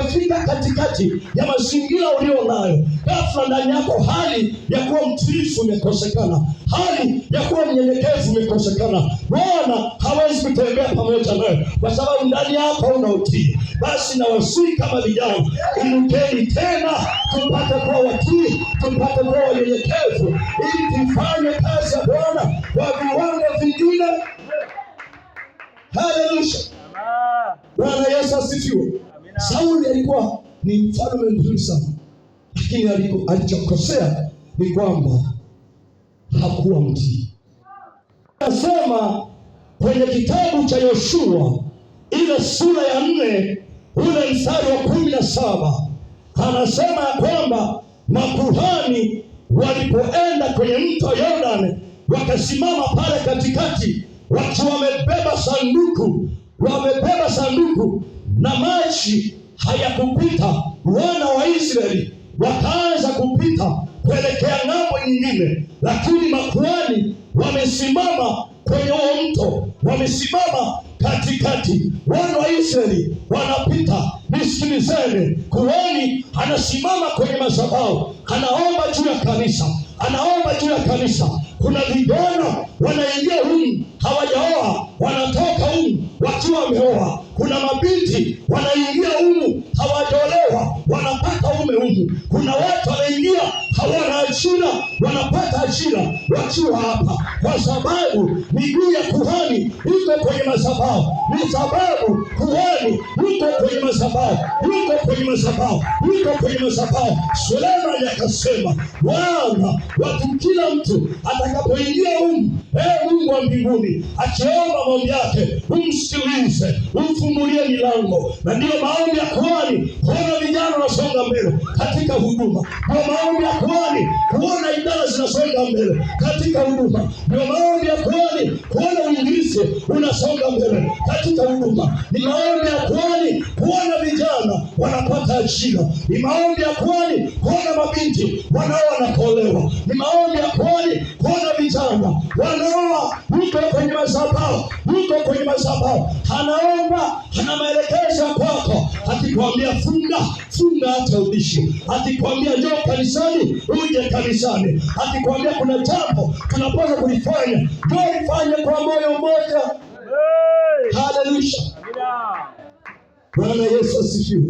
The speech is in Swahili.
Umefika katikati ya mazingira ulio nayo, ghafla ndani yako hali ya kuwa mtiifu imekosekana, hali ya kuwa mnyenyekevu imekosekana. Bwana hawezi kutembea pamoja nawe kwa sababu ndani yako hauna utii. Basi nawasihi kama vijana, inukeni tena tupate kuwa watii, tupate kuwa wanyenyekevu, ili tufanye kazi ya Bwana kwa viwango vingine. Haleluya! Bwana Yesu asifiwe. Sauli alikuwa ni mfalme mzuri sana, lakini alichokosea ni kwamba hakuwa mtii. Anasema kwenye kitabu cha Yoshua ile sura ya 4 ule mstari wa 17, anasema ya kwamba makuhani walipoenda kwenye mto Yordani wakasimama pale katikati wakiwa wamebeba sanduku, wamebeba sanduku na maji hayakupita. Wana wa Israeli wakaanza kupita kuelekea ng'ambo nyingine, lakini makuhani wamesimama kwenye huo mto, wamesimama katikati. Wana wa Israeli wanapita. Nisikilizeni, kuhani anasimama kwenye madhabahu, anaomba juu ya kanisa, anaomba juu ya kanisa. Kuna vijana wanaingia humu hawajaoa, wanatoka humu wakiwa wameoa. Kuna mabinti wanaingia humu hawajaolewa, wanapata ume humu. Kuna watu wanaingia hawana ajira, wanapata ajira wakiwa hapa, kwa sababu miguu ya kuhani iko kwenye madhabahu. Ni sababu kuhani yuko kwenye madhabahu, yuko kwenye madhabahu, yuko kwenye madhabahu. Sulemani akasema, Bwana, watu kila mtu atakapoingia humu, Mungu wa mbinguni, akiomba maombi yake umsikilize, umfungulie milango. Na ndiyo maombi ya kuhani kuona vijana wanasonga mbele katika huduma. Ndiyo maombi ya kuhani kuona idara zinasonga mbele katika huduma. Ndiyo maombi ya kuhani kuona uinjilisti unasonga mbele katika huduma. Ni maombi ya kuhani kuona vijana wanapata ajira. Ni maombi ya kuhani kuona mabinti wanaoa na kuolewa. Ni maombi ya kuhani kuona vijana wanaoa. Yuko kwenye madhabahu, yuko kwenye madhabahu, anaomba, ana maelekezo kwako. Akikwambia funga, funga hata ubishi. Akikwambia njoo kanisani, uje kanisani. Akikwambia kuna jambo tunapaswa kulifanya, njoo ifanye kwa moyo mmoja. Haleluya! Bwana Yesu asifiwe.